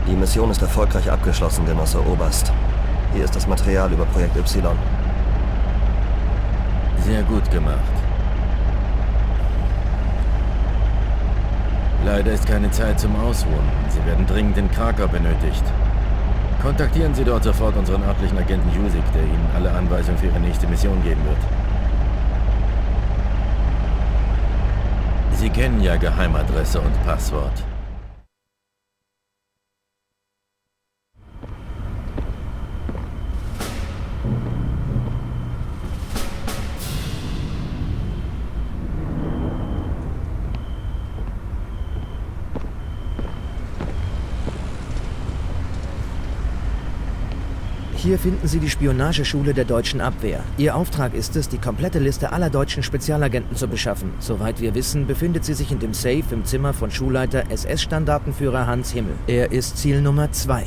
Die Mission ist erfolgreich abgeschlossen, Genosse Oberst. Hier ist das Material über Projekt Y. Sehr gut gemacht. Leider ist keine Zeit zum Ausruhen. Sie werden dringend in Krakau benötigt. Kontaktieren Sie dort sofort unseren örtlichen Agenten Jusik, der Ihnen alle Anweisungen für Ihre nächste Mission geben wird. Sie kennen ja Geheimadresse und Passwort. Hier finden Sie die Spionageschule der deutschen Abwehr. Ihr Auftrag ist es, die komplette Liste aller deutschen Spezialagenten zu beschaffen. Soweit wir wissen, befindet sie sich in dem Safe im Zimmer von Schulleiter SS-Standartenführer Hans Himmel. Er ist Ziel Nummer 2.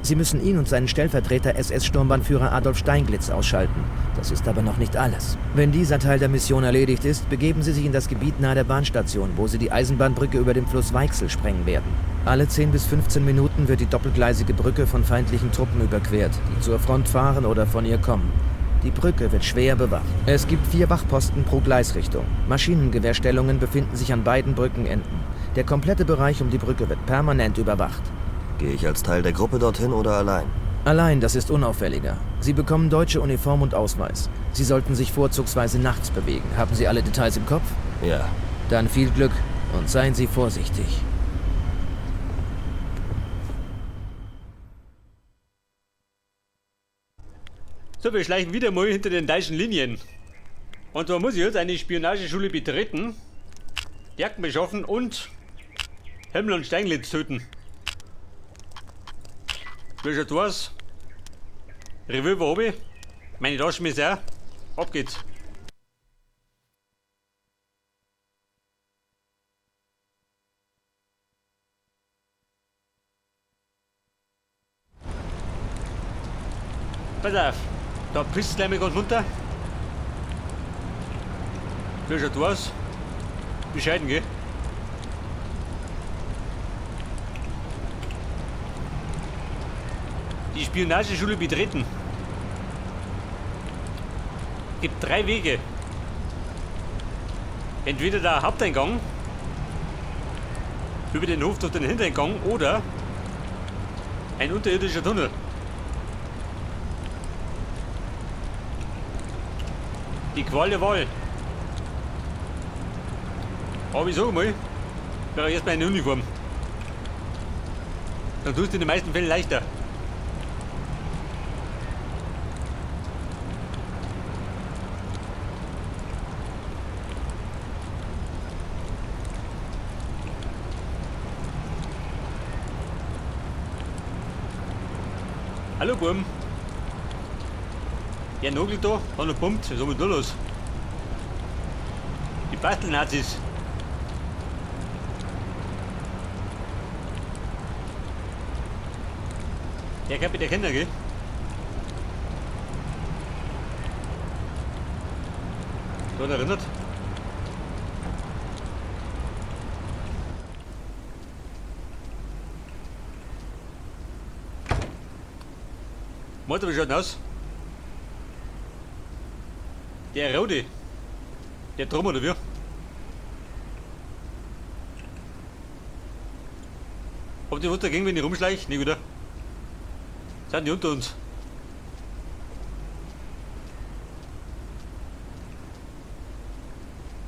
Sie müssen ihn und seinen Stellvertreter SS-Sturmbannführer Adolf Steinglitz ausschalten. Das ist aber noch nicht alles. Wenn dieser Teil der Mission erledigt ist, begeben Sie sich in das Gebiet nahe der Bahnstation, wo Sie die Eisenbahnbrücke über dem Fluss Weichsel sprengen werden. Alle 10 bis 15 Minuten wird die doppelgleisige Brücke von feindlichen Truppen überquert, die zur Front fahren oder von ihr kommen. Die Brücke wird schwer bewacht. Es gibt 4 Wachposten pro Gleisrichtung. Maschinengewehrstellungen befinden sich an beiden Brückenenden. Der komplette Bereich um die Brücke wird permanent überwacht. Gehe ich als Teil der Gruppe dorthin oder allein? Allein, das ist unauffälliger. Sie bekommen deutsche Uniform und Ausweis. Sie sollten sich vorzugsweise nachts bewegen. Haben Sie alle Details im Kopf? Ja. Dann viel Glück und seien Sie vorsichtig. So, wir schleichen wieder mal hinter den deutschen Linien. Und zwar muss ich jetzt eine Spionageschule betreten, Jacken beschaffen und Himmel und Steinglitz töten. Wie schaut aus? Revolver hab ich. Meine Taschen ist auch. Ab geht's. Pass auf, da pisst gleich mal ganz runter. Wie schaut aus? Bescheiden, gell? Die Spionageschule betreten. Gibt 3 Wege. Entweder der Haupteingang, über den Hof durch den Hintereingang oder ein unterirdischer Tunnel. Die Qual der Wahl. Aber ich sag mal, ich brauche erstmal eine Uniform. Dann tust du in den meisten Fällen leichter. Hallo Burm. Der Nagel da hat noch pumpt, was ist denn da los? Die Bastelnazis. Der kann bitte Kinder, gell? Da erinnert. Warte, wie schaut denn aus? Der Rode. Der Drum oder wie? Ob die was dagegen, wenn ich rumschleich? Nie wieder. Sind die unter uns?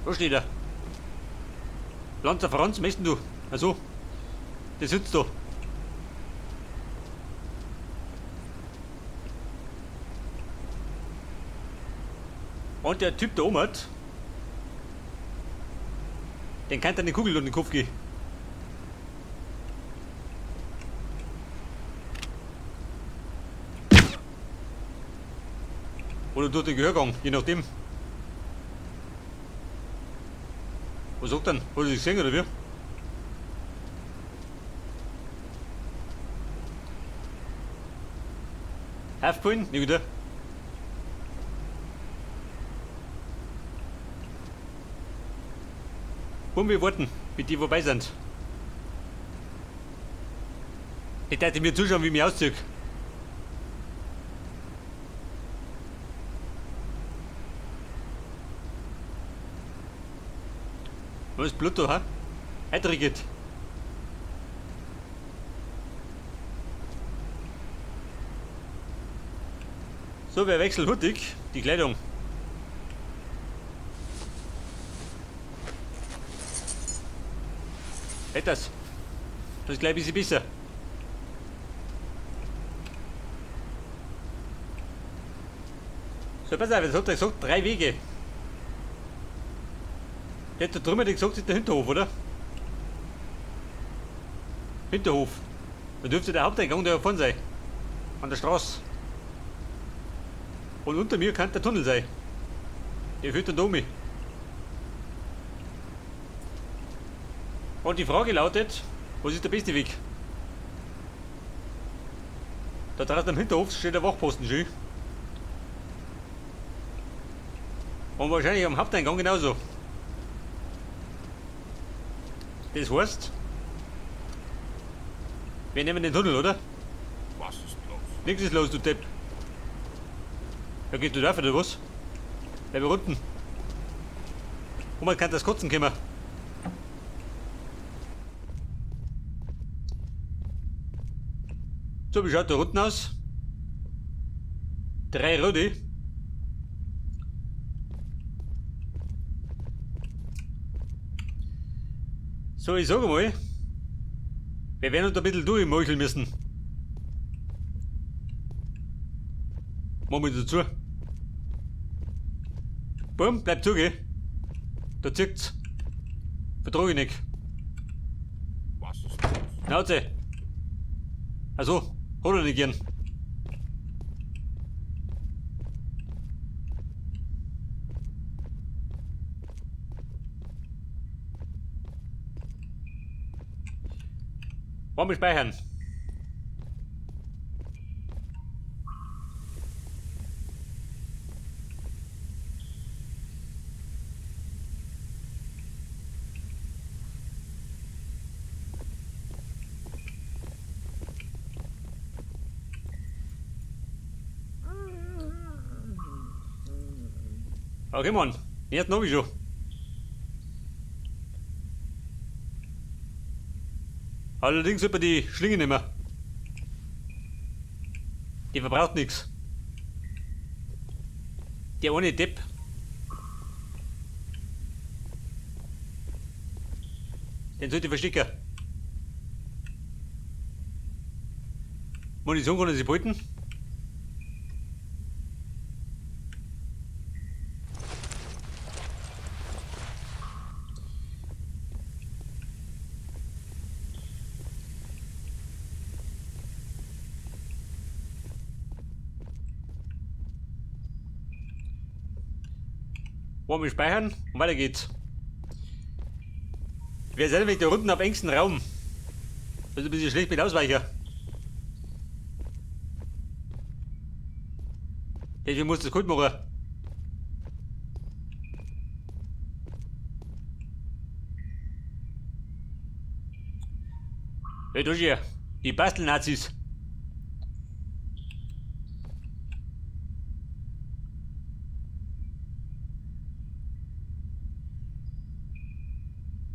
Wo steht er? Lanzer Franz, möchtest du? Also, der sitzt da. Und der Typ da oben hat, den kann eine Kugel durch den Kopf gehen. Oder durch den Gehörgang, je nachdem. Was sagt denn? Hat er sich gesehen oder wie? Halfpoint? Nie wieder. Wollen wir warten, bis die vorbei sind? Ich dachte mir zuschauen, wie ich mich ausziehe. Was ist Blut da, ha? Eitriget. So, wir wechseln hurtig die Kleidung. Etwas. Das ist gleich ein bisschen besser. So, pass auf, jetzt hat er gesagt, 3 Wege. Der hat da drüben gesagt, ist der Hinterhof, oder? Hinterhof. Da dürfte der Haupteingang da vorne sein. An der Straße. Und unter mir kann der Tunnel sein. Der führt dann da um. Und die Frage lautet, was ist der beste Weg? Da draußen am Hinterhof steht der Wachposten schön. Und wahrscheinlich am Haupteingang genauso. Das heißt, wir nehmen den Tunnel, oder? Was ist los? Nix ist los, du Depp. Da gehst du drauf, oder was? Bleib unten. Und man kann das Kotzen kommen. So, wie schaut da unten aus? 3 Rote. So, ich sag mal, wir werden uns ein bisschen durchmeucheln müssen. Machen wir dazu. Bumm, bleib zu, gell? Da zirkt's. Vertrag ich nicht. Was ist los? Schnauze! Also, hol er nicht gern. Wollen wir speichern? Okay, Mann. Jetzt noch ich schon. Allerdings über die Schlinge nicht mehr. Die verbraucht nix. Der ohne Depp. Den sollte ich verstecken. Munition kann ich sich behalten. Wollen wir speichern und weiter geht's. Wir sind nämlich da unten auf engstem Raum. Das ist ein bisschen schlecht mit Ausweicher. Deswegen muss das gut machen. Hey, du hier, die Bastelnazis.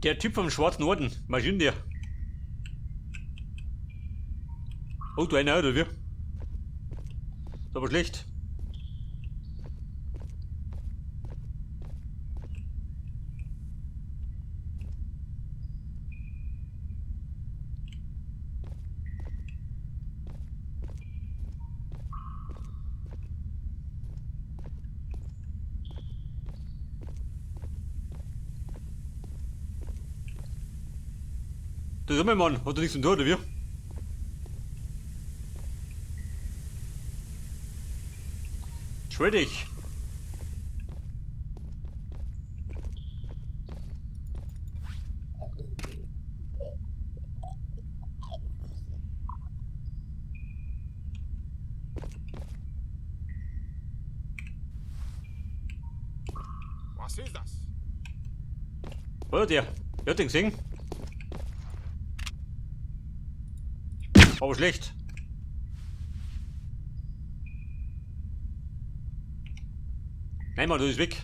Der Typ vom Schwarzen Orden, Maschinen dir. Oh, du einer, oder wie? Ist aber schlecht. Das ist mein Mann, hat er nichts zum tun, oder wie? Entschuldig. Was ist das? Oder der? Der hat den gesehen. Aber schlecht. Nein, Mann, du bist weg.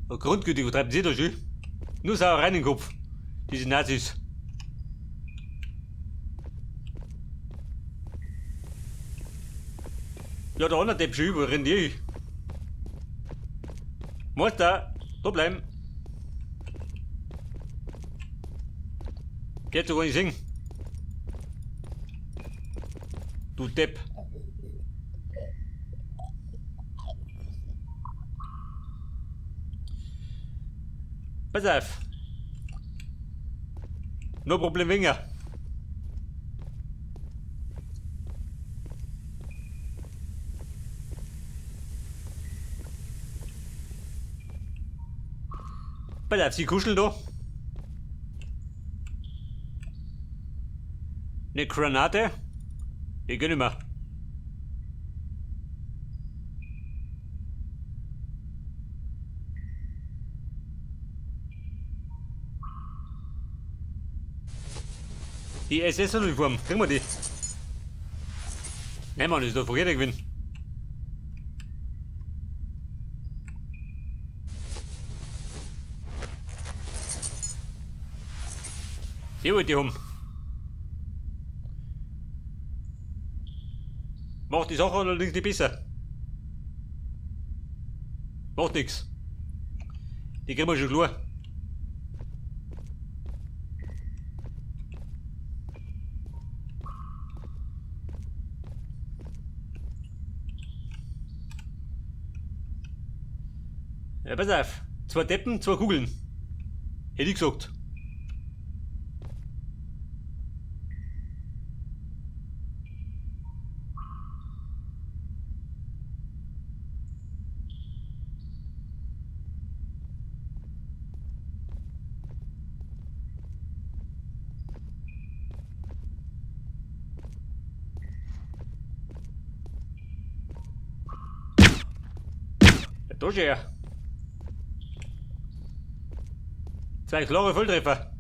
Oh, grundgültig, wo treiben sie da schon? Nur Sauerei in den Kopf. Diese Nazis. Ja, der andere Depp schon, wo rennt ihr? Meister, da bleiben. Geht doch gar nicht sehen. Du Depp. Pass auf. No problem weniger. Pass auf, sie kuscheln da. Eine Granate. Die gönn ich mir. Die SS-Uniform, kriegen wir die? Nein, Mann, das ist doch verkehrt gewesen. Die wollte ich haben. Macht die Sache allerdings nicht besser. Macht nix. Die kriegen wir schon klar. Ja, pass auf. 2 Deppen, 2 Kugeln. Hätte ich gesagt. Ja, da schon her. 2 klare Volltreffer.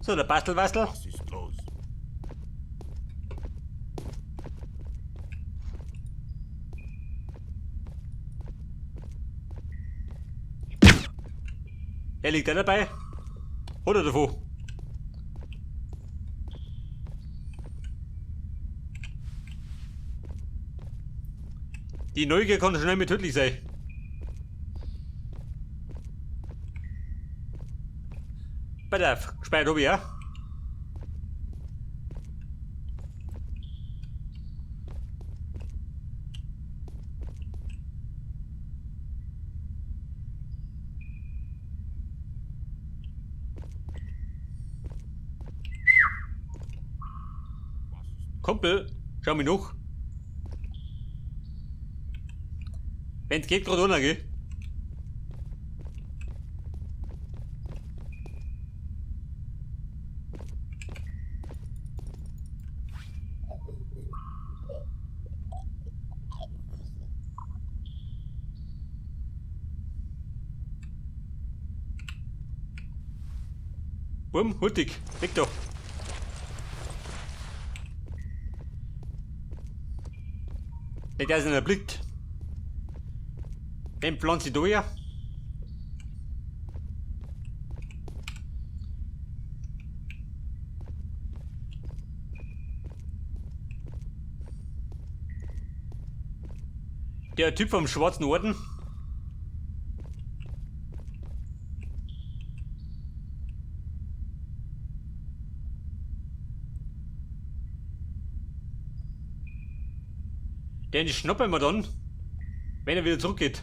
So, der Bastelwastel. Was ist los? Er liegt da dabei. Oder davon. Die Neugier kann schnell mit tödlich sein. Pass auf, gespeichert hab ich, ja? Kumpel, schau mich noch. Wenn's geht, grad runter, gell? Bumm, hurtig, weg da. Nicht, dass er nicht erblickt. Den pflanze ich da her. Der Typ vom Schwarzen Orden. Den schnappen wir dann, wenn er wieder zurückgeht.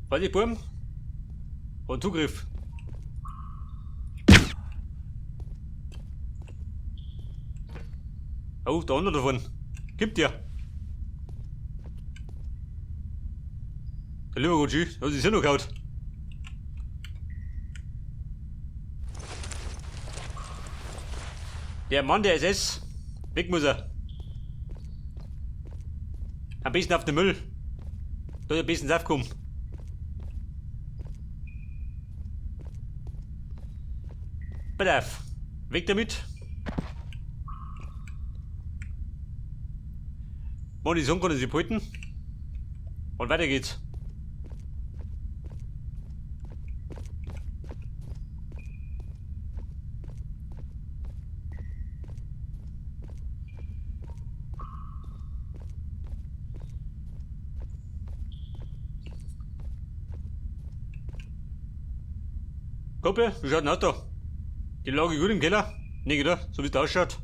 Warte, Burm. Und Zugriff. Oh, der andere davon. Gibt dir. Der lieber Gott, schön. Hat sich ja noch gehauen. Der Mann der SS. Weg muss er. Am besten auf den Müll. Da ist ein bisschen Saft kommen. Pass auf. Weg damit. Munition können sie behalten. Und weiter geht's. Kumpel, wie schaut denn aus da? Die Lage gut im Keller? Nee, oder? So wie es da ausschaut.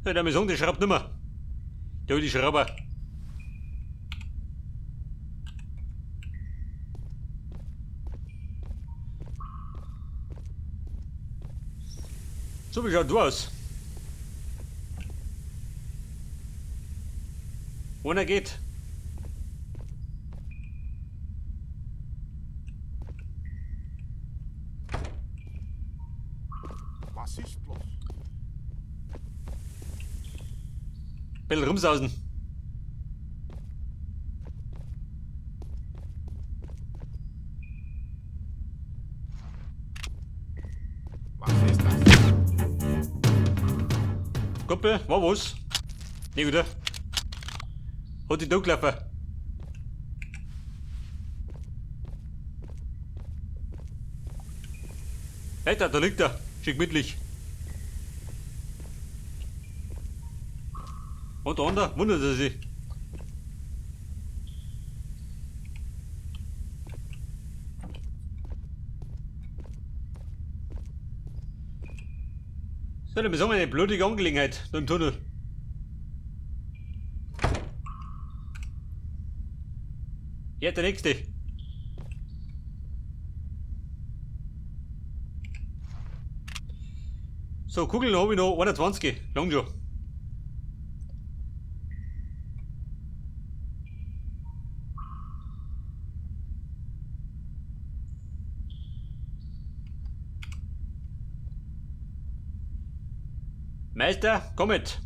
Ja, der sagen, der schraubt nimmer. Der will die Schrauber. So, wie schaut du aus? Einer geht. Was ist los? Bisschen rumsausen. Was ist das? Kumpel, war was? Nee, wieder. Hat die da gelaufen. Alter, da liegt er. Schön gemütlich. Und der andere wundert er sich. So, dann besorgen wir eine blutige Angelegenheit da im Tunnel. Ja, der nächste. So, Kugeln habe ich noch 21. Lang schon. Meister, komm mit.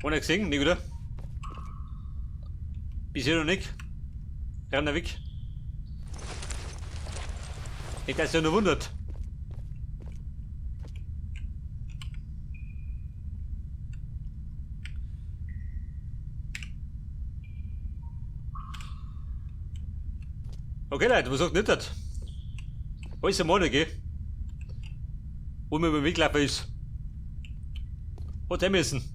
Ohne gesehen, nicht oder? Bisher noch nicht. Renn da weg. Nicht, dass er nur wundert. Okay, Leute, was sagt nicht das? Alles im Ordnung, gell? Wo mir beim Weg laufen ist. Hat er müssen.